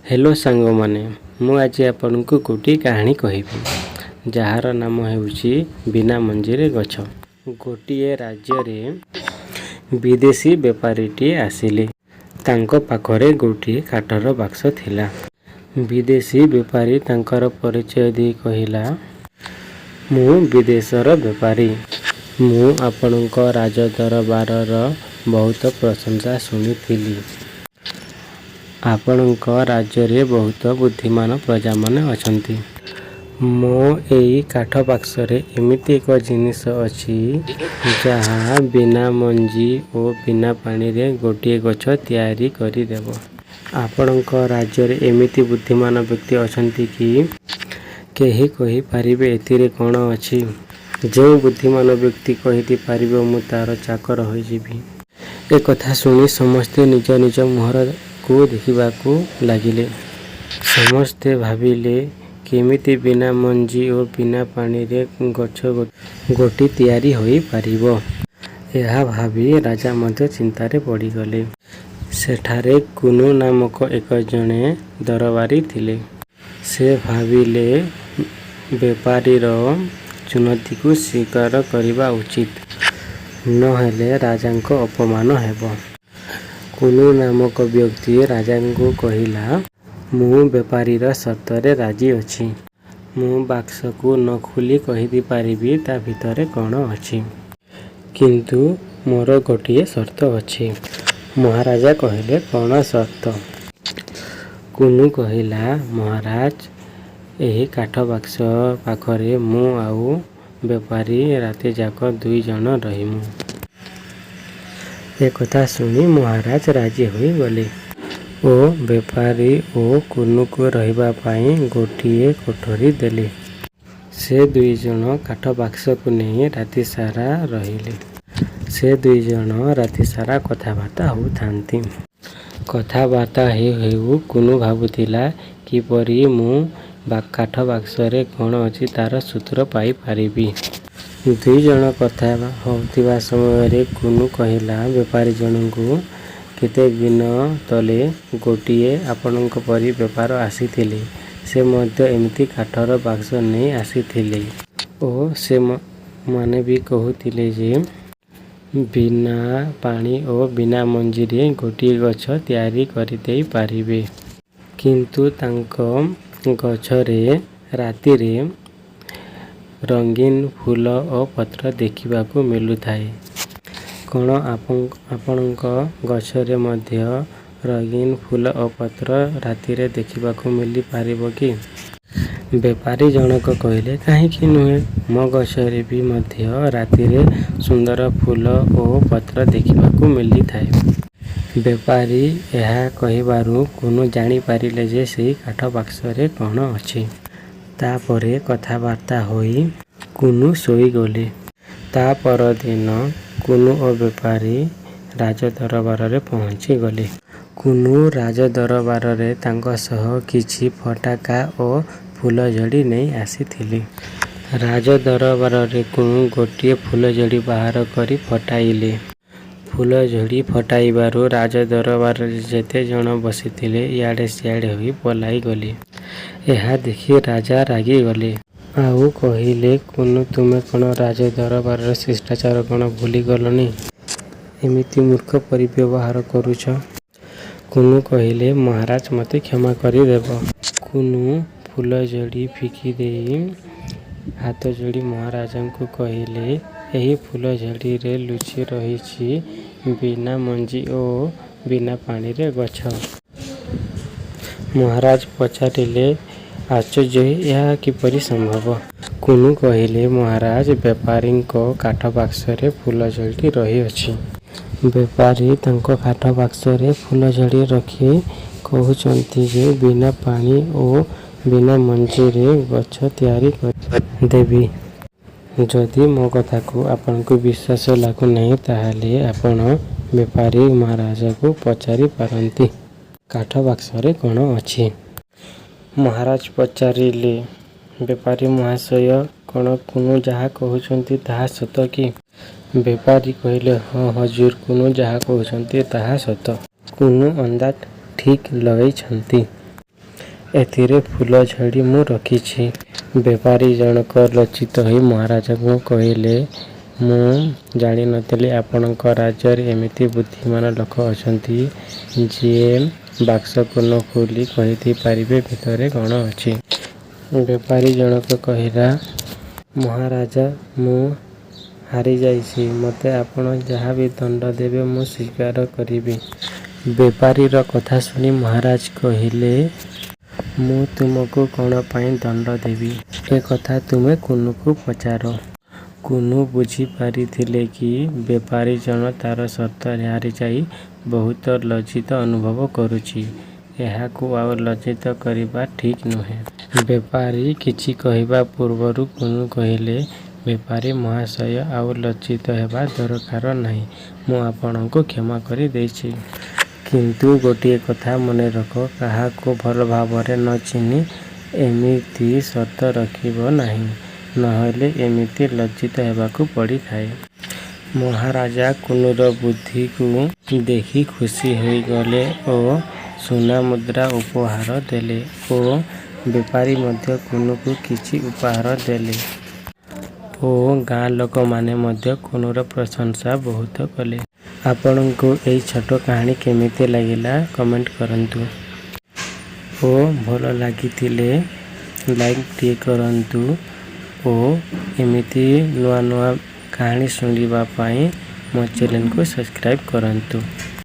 Hello ସାଙ୍ଗମାନେ, ମୁଁ ଆଜି ଆପଣଙ୍କୁ ଗୋଟିଏ କାହାଣୀ କହିବି, ଯାହାର ନାମ ହେଉଛି ବିନା ମଞ୍ଜିରେ ଗଛ। ଗୋଟିଏ ରାଜ୍ୟରେ ବିଦେଶୀ ବେପାରୀଟିଏ ଆସିଲେ। ତାଙ୍କ ପାଖରେ ଗୋଟିଏ କାଠର ବାକ୍ସ ଥିଲା। ବିଦେଶୀ ବେପାରୀ ତାଙ୍କର ପରିଚୟ ଦେଇ କହିଲା, "ମୁଁ ବିଦେଶର ବେପାରୀ। ମୁଁ ଆପଣଙ୍କ ରାଜଦରବାରର ବହୁତ ପ୍ରଶଂସା ଶୁଣିଥିଲି। ଆପଣଙ୍କ ରାଜ୍ୟରେ ବହୁତ ବୁଦ୍ଧିମାନ ପ୍ରଜାମାନେ ଅଛନ୍ତି। ମୋ ଏଇ କାଠ ବାକ୍ସରେ ଏମିତି ଏକ ଜିନିଷ ଅଛି, ଯାହା ବିନା ମଞ୍ଜି ଓ ବିନା ପାଣିରେ ଗୋଟିଏ ଗଛ ତିଆରି କରିଦେବ। ଆପଣଙ୍କ ରାଜ୍ୟରେ ଏମିତି ବୁଦ୍ଧିମାନ ବ୍ୟକ୍ତି ଅଛନ୍ତି କି? କେହି କହିପାରିବେ ଏଥିରେ କ'ଣ ଅଛି? ଯେଉଁ ବୁଦ୍ଧିମାନ ବ୍ୟକ୍ତି କହିଦେଇପାରିବ, ମୁଁ ତା'ର ଚାକର ହୋଇଯିବି। " ଏକଥା ଶୁଣି ସମସ୍ତେ ନିଜ ନିଜ ମୁହଁକୁ ଦେଖିବାକୁ ଲାଗିଲେ। ସମସ୍ତେ ଭାବିଲେ, କେମିତି ବିନା ମଞ୍ଜି ଓ ବିନା ପାଣିରେ ଗଛ ଗୋଟି ତିଆରି ହୋଇପାରିବ? ଏହା ଭାବି ରାଜା ମଧ୍ୟ ଚିନ୍ତାରେ ପଡ଼ିଗଲେ। ସେଠାରେ କୁନୁ ନାମକ ଜଣେ ଦରବାରୀ ଥିଲେ। ସେ ଭାବିଲେ, ବେପାରୀର ଚୁନୌତିକୁ ସ୍ୱୀକାର କରିବା ଉଚିତ୍। ନ ହେଲେ ରାଜାଙ୍କ ଅପମାନ ହେବ। କୁନୁ ନାମକ ବ୍ୟକ୍ତି ରାଜାଙ୍କୁ କହିଲା, "ମୁଁ ବେପାରୀର ସର୍ତ୍ତରେ ରାଜି ଅଛି। ମୁଁ ବାକ୍ସକୁ ନ ଖୋଲି କହିଦେଇପାରିବି ତା' ଭିତରେ କ'ଣ ଅଛି। କିନ୍ତୁ ମୋର ଗୋଟିଏ ସର୍ତ୍ତ ଅଛି। " ମହାରାଜା କହିଲେ, "କ'ଣ ସର୍ତ୍ତ? " କୁନୁ କହିଲା, "ମହାରାଜ, ଏହି କାଠ ବାକ୍ସ ପାଖରେ ମୁଁ ଆଉ ବେପାରୀ ରାତିଯାକ ଦୁଇଜଣ ରହିମୁଁ। " ଏକଥା ଶୁଣି ମହାରାଜ ରାଜି ହୋଇଗଲେ ଓ ବେପାରୀ ଓ କୁନୁକୁ ରହିବା ପାଇଁ ଗୋଟିଏ କୋଠରି ଦେଲେ। ସେ ଦୁଇଜଣ କାଠବାକ୍ସକୁ ନେଇ ରାତିସାରା ରହିଲେ। ସେ ଦୁଇଜଣ ରାତିସାରା କଥାବାର୍ତ୍ତା ହେଉଥାନ୍ତି। କଥାବାର୍ତ୍ତା ହେଉ ହେଉ କୁନୁ ଭାବୁଥିଲା, କିପରି ମୁଁ କାଠବାକ୍ସରେ କ'ଣ ଅଛି ତା'ର ସୂତ୍ର ପାଇପାରିବି। ଦୁଇଜଣ କଥା ହେଉଥିବା ସମୟରେ କୁନୁ କହିଲା ବେପାରୀ ଜଣଙ୍କୁ, "କେତେଦିନ ତଳେ ଗୋଟିଏ ଆପଣଙ୍କ ପରି ବେପାରୀ ଆସିଥିଲେ। ସେ ମଧ୍ୟ ଏମିତି କାଠର ବାକ୍ସ ନେଇ ଆସିଥିଲେ ଓ ସେମାନେ ବି କହୁଥିଲେ ଯେ ବିନା ପାଣି ଓ ବିନା ମଞ୍ଜିରେ ଗୋଟିଏ ଗଛ ତିଆରି କରିଦେଇ ପାରିବେ। କିନ୍ତୁ ତାଙ୍କ ଗଛରେ ରାତିରେ ରଙ୍ଗୀନ ଫୁଲ ଓ ପତ୍ର ଦେଖିବାକୁ ମିଳୁଥାଏ। କ'ଣ ଆପଣଙ୍କ ଗଛରେ ମଧ୍ୟ ରଙ୍ଗୀନ ଫୁଲ ଓ ପତ୍ର ରାତିରେ ଦେଖିବାକୁ ମିଳିପାରିବ କି? " ବେପାରୀ ଜଣକ କହିଲେ, "କାହିଁକି ନୁହେଁ? ମୋ ଗଛରେ ବି ମଧ୍ୟ ରାତିରେ ସୁନ୍ଦର ଫୁଲ ଓ ପତ୍ର ଦେଖିବାକୁ ମିଳିଥାଏ। " ବେପାରୀ ଏହା କହିବାରୁ କୁନୁ ଜାଣିପାରିଲେ ଯେ ସେହି କାଠ ବାକ୍ସରେ କ'ଣ ଅଛି। ତା'ପରେ କଥାବାର୍ତ୍ତା ହୋଇ କୁନୁ ଶୋଇଗଲେ। ତା' ପରଦିନ କୁନୁ ଓ ବେପାରୀ ରାଜଦରବାରରେ ପହଞ୍ଚିଗଲେ। କୁନୁ ରାଜଦରବାରରେ ତାଙ୍କ ସହ କିଛି ଫଟକା ଓ ଫୁଲଝଡ଼ି ନେଇ ଆସିଥିଲେ। ରାଜଦରବାରରେ କୁନୁ ଗୋଟିଏ ଫୁଲଝଡ଼ି ବାହାର କରି ଫଟାଇଲେ। ଫୁଲଝଡ଼ି ଫଟାଇବାରୁ ରାଜଦରବାରରେ ଯେତେ ଜଣ ବସିଥିଲେ ଇଆଡ଼େ ସିଆଡ଼େ ହୋଇ ପଳାଇଗଲେ। ଏହା ଦେଖି ରାଜା ରାଗିଗଲେ। ଆଉ କହିଲେ, "କୁନୁ, ତୁମେ କ'ଣ ରାଜଦରବାରର ଶିଷ୍ଟାଚାର କ'ଣ ଭୁଲିଗଲଣି? ଏମିତି ମୂର୍ଖ ପରି ବ୍ୟବହାର କରୁଛ? " କୁନୁ କହିଲେ, "ମହାରାଜ, ମୋତେ କ୍ଷମା କରିଦେବ। " କୁନୁ ଫୁଲଝଡ଼ି ଫିଙ୍ଗିଦେଇ ହାତଯୋଡ଼ି ମହାରାଜାଙ୍କୁ କହିଲେ, "ଏହି ଫୁଲଝଡ଼ିରେ ଲୁଚି ରହିଛି ବିନା ମଞ୍ଜି ଓ ବିନା ପାଣିରେ ଗଛ। " ମହାରାଜ ପଚାରିଲେ ଆଶ୍ଚର୍ଯ୍ୟ ହୋଇ, "ଏହା କିପରି ସମ୍ଭବ? " କୁନୁ କହିଲେ, "ମହାରାଜ, ବେପାରୀଙ୍କ କାଠବାକ୍ସରେ ଫୁଲଝଡ଼ି ରହିଅଛି। ବେପାରୀ ତାଙ୍କ କାଠବାକ୍ସରେ ଫୁଲଝଡ଼ି ରଖି କହୁଛନ୍ତି ଯେ ବିନା ପାଣି ଓ ବିନା ମଞ୍ଜିରେ ଗଛ ତିଆରି କରିଦେବି। ଯଦି ମୋ କଥାକୁ ଆପଣଙ୍କୁ ବିଶ୍ୱାସ ଲାଗୁନାହିଁ, ତାହାହେଲେ ଆପଣ ବେପାରୀ ମହାଶୟଙ୍କୁ ପଚାରିପାରନ୍ତି କାଠବାକ୍ସରେ କ'ଣ ଅଛି? " ମହାରାଜ ପଚାରିଲେ, "ବେପାରୀ ମହାଶୟ, କ'ଣ କୁନୁ ଯାହା କହୁଛନ୍ତି ତାହା ସତ କି? " ବେପାରୀ କହିଲେ, "ହଁ ହଜୁର, କୁନୁ ଯାହା କହୁଛନ୍ତି ତାହା ସତ। କୁନୁ ଅନ୍ଦାଜ ଠିକ୍ ଲଗାଇଛନ୍ତି। ଏଥିରେ ଫୁଲଝଡ଼ି ମୁଁ ରଖିଛି। ବେପାରୀ ଜଣକ ଲଜ୍ଜିତ ହୋଇ ମହାରାଜାଙ୍କୁ କହିଲେ, "ମୁଁ ଜାଣି ନଥିଲି ଆପଣଙ୍କ ରାଜ୍ୟରେ ଏମିତି ବୁଦ୍ଧିମାନ ଲୋକ ଅଛନ୍ତି, ଯିଏ ବାକ୍ସକୁ ନ ଖୋଲି କହିଦେଇପାରିବେ ଭିତରେ କ'ଣ ଅଛି। " ବେପାରୀ ଜଣକ କହିଲା, "ମହାରାଜା! ମୁଁ ହାରିଯାଇଛି। ମୋତେ ଆପଣ ଯାହା ବି ଦଣ୍ଡ ଦେବେ ମୁଁ ସ୍ୱୀକାର କରିବି। " ବେପାରୀର କଥା ଶୁଣି ମହାରାଜା କହିଲେ, "ମୁଁ ତୁମକୁ କ'ଣ ପାଇଁ ଦଣ୍ଡ ଦେବି? ଏକଥା ତୁମେ କୁନୁକୁ ପଚାର। " କୁନୁ ବୁଝିପାରିଥିଲେ କି ବେପାରୀ ଜଣକ ତା'ର ସର୍ତ୍ତରେ ହାରିଯାଇ ବହୁତ ଲଜ୍ଜିତ ଅନୁଭବ କରୁଛି। ଏହାକୁ ଆଉ ଲଜ୍ଜିତ କରିବା ଠିକ୍ ନୁହେଁ। ବେପାରୀ କିଛି କହିବା ପୂର୍ବରୁ କୁନୁ କହିଲେ, "ବେପାରୀ ମହାଶୟ, ଆଉ ଲଜ୍ଜିତ ହେବା ଦରକାର ନାହିଁ। ମୁଁ ଆପଣଙ୍କୁ କ୍ଷମା କରିଦେଉଛି। କିନ୍ତୁ ଗୋଟିଏ କଥା ମନେରଖ, କାହାକୁ ଭଲଭାବରେ ନ ଚିହ୍ନି ଏମିତି ସର୍ତ୍ତ ରଖିବ ନାହିଁ। ନହେଲେ ଏମିତି ଲଜ୍ଜିତ ହେବାକୁ ପଡ଼ିଥାଏ। " ମହାରାଜା କୁନୁର ବୁଦ୍ଧିକୁ ଦେଖି ଖୁସି ହୋଇଗଲେ ଓ ସୁନାମୁଦ୍ରା ଉପହାର ଦେଲେ ଓ ବେପାରୀ ମଧ୍ୟ କୁନୁକୁ କିଛି ଉପହାର ଦେଲେ ଓ ଗାଁ ଲୋକମାନେ ମଧ୍ୟ କୁନୁର ପ୍ରଶଂସା ବହୁତ କଲେ। ଆପଣଙ୍କୁ ଏହି ଛୋଟ କାହାଣୀ କେମିତି ଲାଗିଲା କମେଣ୍ଟ କରନ୍ତୁ ଓ ଭଲ ଲାଗିଥିଲେ ଲାଇକ୍ ଟିକେ କରନ୍ତୁ ଓ ଏମିତି ନୂଆ ନୂଆ କାହାଣୀ ଶୁଣିବା ପାଇଁ ମୋ ଚ୍ୟାନେଲକୁ ସବସ୍କ୍ରାଇବ୍ କରନ୍ତୁ।